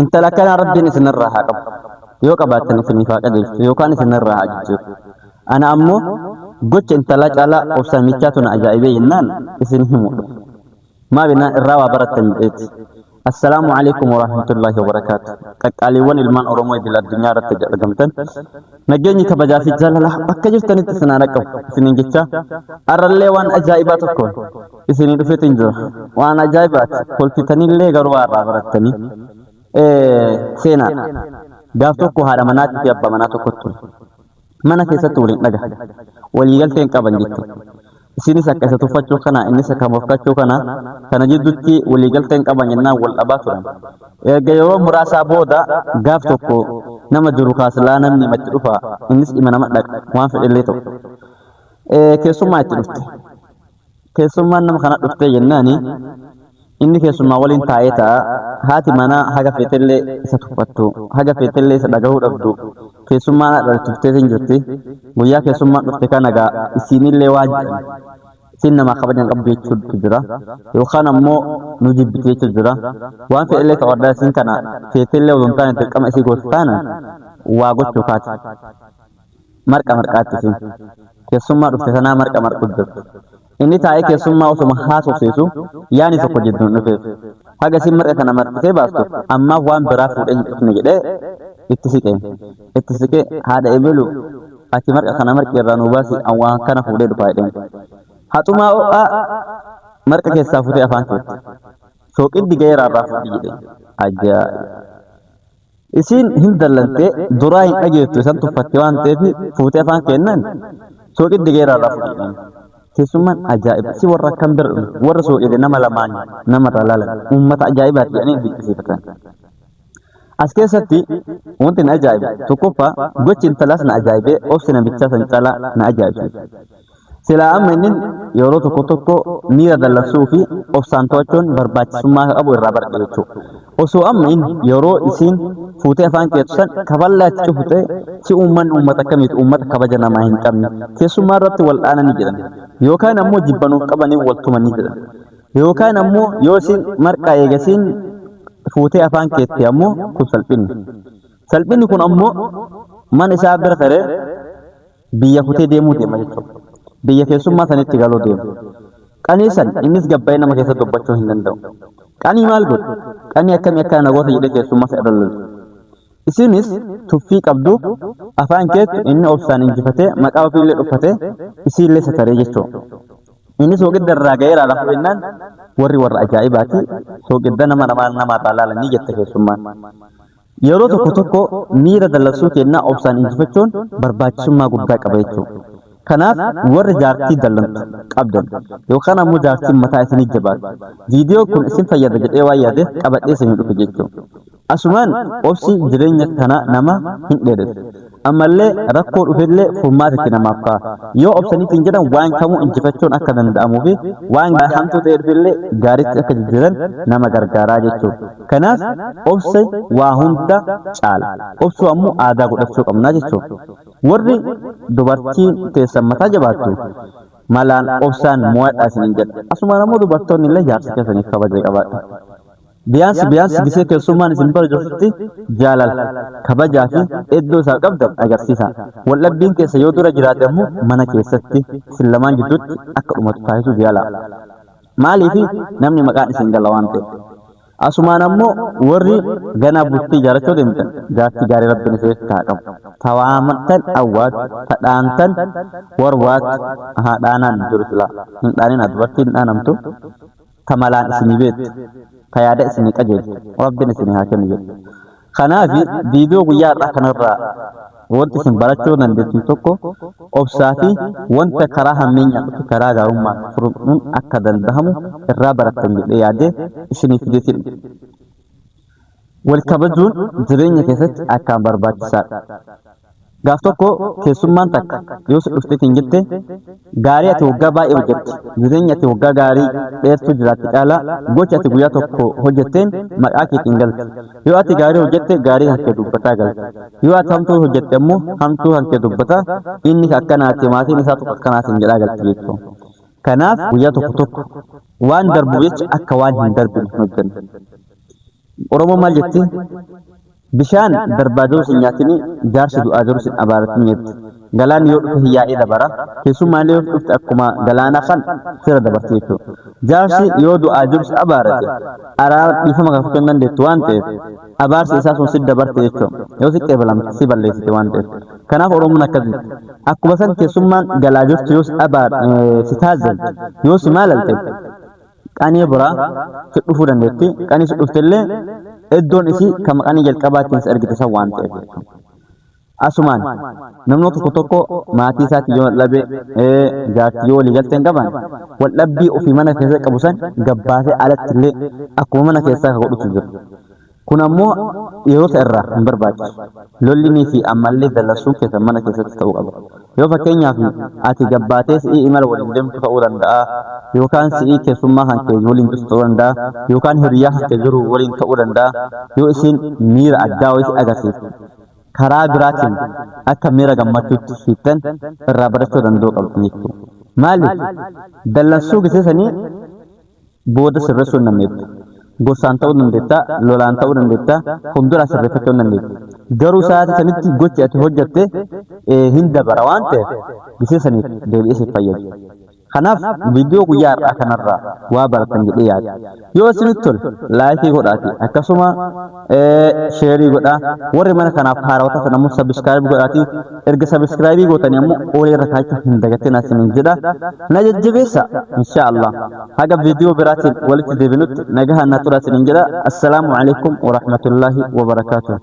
Intala akkanaa Rabbiin isinirraa haa qabu. Yoo qabaattan isiniif haa qajeelchu yookaan isinirraa haa jijjiiru. Ana ammoo gocha intalaa caalaa obsa namichaatu na ajaa'ibee jennaan isin himuu dhufe. Maal jennaan irraa waa barattan jedheeti. Assalaamu alaikum warahmatullaahi wabarakaatu. Qaqqaaliiwwan ilmaan Oromoo idil addunyaa irratti argamtan nageenyi kabajaa fi jaalala bakka jirtanitti isin haa dhaqqabu isiniin jechaa arrallee waan ajaa'ibaa tokkoon isinii dhufeetiin jira. Waan ajaa'ibaati. Kolfitanillee garuu waa irraa barattanii. Seenaadha. Gaaf tokko haadha manaatii fi abbaa manaa tokkotu ture. Mana keessatti waliin dhagahan. Waliigaltee hin qaban jechuudha. Isinis akka isa tuffachuu kana innis akka morkachuu kana kana jidduutti waliigaltee hin qaban jennaan wal dhabaa turan. Erga yeroo muraasaa booda gaaf tokko nama jiru kaasilaa namni himatti dhufa innis dhima nama dhaqa waan fedhellee ta'u. Keessummaa itti dhufte. Keessummaan nama kana dhuftee jennaani inni keessummaa waliin taa'ee ta'a. Haati manaa haga feetellee isa tuffattu, haga feetellee isa dhagahuu dhabdu. Keessummaan haadha tufteetiin jirti. Guyyaa keessummaan dhufte kana gaa isiinillee waan jedhan. Isiin namaa kabaja hin qabdu jechuutu jira. Yookaan ammoo nu jibbiti jechuutu jira. Waan fedhellee ta'u addaa isiin kana feetellee odoo hin taane dirqama isii gootu taanaan waa gochuu kaati. Marqa marqaatti isiin. Keessummaa dhufte sanaa marqa marqu jirti. Inni taa'ee keessummaa osuma haasofsiisu yaani tokko jidduun dhufeef. Haga isiin marqa kana marqitee baastu ammaaf waan biraa fuudhee hin dhufne jedhee itti siqe. Itti siqee haadha ebelu ati marqa kana marqi irraa nuu baasi an waan kana fuudhee dhufaa jedheen. Haxumaa ho'aa marqa keessaa fuutee afaan keette. Sooqiddi ga'eera irraa fuudhi jedheen. Ajaa'iba! Isiin hin dallantee duraa hin dhageettu isan tuffatte waan ta'eef fuutee afaan kennan sooqiddi geeraa irraa fudhi jedheen. Keessummaan ajaa'iba si warra akkam bira dhufe warra sooqide nama lamaan namarraa laalan uummata ajaa'ibaati jedhanii dinqisiifatan. As keessatti wanti na ajaa'ibe tokkoffaa gochi intalaas na ajaa'ibee obsi namichaa san caalaa na ajaa'ibsiise. Silaa amma inni yeroo tokko tokko miira dallansuu fi obsaan to'achuun barbaachisummaa akka qabu irraa baradhe jechuudha. Osoo amma inni yeroo isiin fuutee afaan keetu san kaballaa itti cufu ta'e si uummanni uummata akkamiiti uummata kabaja namaa hin qabne keessummaa irratti wal dhaananii jedhan yookaan ammoo jibbanuuf qabanii wal tumanii jedhan yookaan ammoo yoo isiin marqaa eegasiin fuutee afaan keetti ammoo kun salphinni. Salphinni kun ammoo mana isaa bira taree biyya kutee deemuu deema jechuudha. Biyya keessummaa sanitti galuu deema. Qanii san innis gabbayee nama keessa dubbachuu hin danda'u. Qanii maal godhe? Qanii akkamii akkana na goota jedhee keessummaa isa irra lole. Isinis tuffii qabduuf afaan keetti inni obsaan injifatee maqaa ofiillee dhuffatee isiillee sataree jechuudha. Inni sooqidda irraa ga'eera lafa jennaan warri warra ajaa'ibaati sooqidda nama namaa namaarraa laalanii jette keessummaan. Yeroo tokko tokko miira dallansuu keennaa obsaan injifachuun barbaachisummaa guddaa qaba jechuudha. Kanaaf warri jaartii dallantu qabdan yookaan ammoo jaartiin mataa isinii jabaatu viidiyoon kun isin fayyada jedhee waan yaadeef qabadhee isinii dhufe jechuudha. Asumaan obsi jireenya kana nama hin dheeressu. Ammallee rakkoo dhufellee furmaata itti namaaf kaa'a. Yoo obsaniitiin jedhan waan kamuu injifachuun akka danda'amuu fi waan hamtuu ta'e dhufellee gaariitti akka jijjiiran nama gargaaraa jechuudha. Kanaaf obsi waa hunda caala. Obsuu ammoo aadaa godhachuu qabna jechuudha. Warri dubartiin teessan mataa jabaattu malaan obsaan mo'adhaa isiniin jedha. Asumaan ammoo dubartoonni illee jaarsa keessaniif kabaja qabaadha. Biyaansi biyaansi gisee keessummaan isin bira jirtutti jaalala, kabajaa fi iddoo isaaf qabdan agarsiisaa. Waldhabbiin keessa yoo dura jiraate ammoo mana keessatti isin lamaan jidduutti akka dhumatu taasisuuf yaalaa. Maaliif namni maqaan isin gala waan ta'eef. Asumaan ammoo warri ganaa bultii ijaarrachuu deemtan jaartii gaarii rabbiin isinitti haa qabu. Ta waamtan awwaattu, ta dhaantan warwaattu. Ahaa dhaanaan hin jiru silaa. Hin dhaaninaa dubartiin hin dhaanamtu. Ta malaan isinii beektu, ta yaada isinii qajeelchu rabbiin isinii haa kennu jedha. Kanaaf viidiyoo guyyaa har'aa kanarraa wanti isin barachuu dandeessan tokko obsaa fi wanta karaa hammeenyaan dhufe karaa gaarummaan furuun akka danda'amu irraa barattan jedhee yaadee isinii fideetiin dhufe. Wal kabajuun jireenya keessatti akkaan barbaachisaadha. Gaaf tokko keessummaan takka yoo si dhufteetiin jette gaarii ati waggaa baay'ee hojjette jireenya ati waggaa gaarii dheertuu jiraatte caalaa gocha ati guyyaa tokko hojjetteen maqaa keetiin galti. Yoo ati gaarii hojjette gaarii kan kee dubbataa galti. Yoo ati hamtuu hojjette ammoo hamtuu kan kee dubbataa inni akkanaati maatiin isaa tokko akkanaatiin jedhaa galti jechuudha. Kanaaf guyyaa tokko tokko waan darbu jecha akka waan hin darbine hin hojjennu. Oromoon maal jetti? Bishaan darbaa jirus hin nyaatini, jaarsi du'aa jirus hin abaaratin jetti. Galaanni yoo dhufe hin yaa'ee dabara, keessummaallee yoo dhufte akkuma galaanaa kan sirra dabarti jechuudha. Jaarsi yoo du'aa jirus abaarate, araara dhiifama gaafachuu hin dandeettu waan ta'eef, abaarsi isaa sun si dabarte jechuudha. Yoo si qeebalamte si balleessite waan ta'eef. Kanaaf Oromoon akkas jetti. Akkuma san keessummaan galaa jirtu yoo si abaar si taazzalte, yoo si maalalte, qanii biraa si dhufuu dandeetti. Qanii si dhuftellee iddoon isii kan qanii jalqabaatiin si argite san waan ta'eef jechuudha. Asumaan namni tokko tokko maatii isaatiin yoo wal-dhabe jaartii yoo walii galtee hin qaban wal-dhabbii ofii mana keessa qabu san gabbaasee alatti illee akkuma mana keessaa ka godhutu jira. Kun ammoo dhiirota irraa hin barbaachisu. Lollinii fi ammallee dallansuun keessan mana keessatti ta'uu qaba. Yoo fakkeenyaaf ati gabbaatee si'ii imala waliin deemtu ta'uu danda'a, yookaan si'ii keessummaa kan kee waliin jirtu ta'uu danda'a, yookaan hiriyaa kan kee jiru waliin ta'uu danda'a. Yoo isiin miira addaa wayii si agarsiifte, karaa biraatiin akka miira gammachuutti hiiktan irraa barachuu danda'uu qabdu jechuudha. Maaliif dallansuu gisee sanii booda sirreessuu hin dandeettu. Gorsaan ta'uu dandeetta, lolaan ta'uu dandeetta, fuuldura sirreeffachuu hin dandeetta. Garuu sa'aatii sanitti gochi ati hojjatte hin dabara waan ta'eef gisee saniif deebi'ee siif fayyadu. Kanaaf viidiyoo guyyaa har'aa kanarraa waa baratan jedhee yaada. Yoo isinitti tole laayikii godhaati akkasuma sheerii godhaa warri mana kanaaf haarawaa taatan ammoo sabiskiraayib godhaati erga sabiskiraayibii gootanii ammoo oolee irra kaachuu hin dagatinaa isiniin jedha na jajjabeessa insha Allah haga viidiyoo biraatiin walitti deebinutti nagahaan na turaa isiniin jedha assalaamu alaikum warahmatullaahi wabarakaatuh.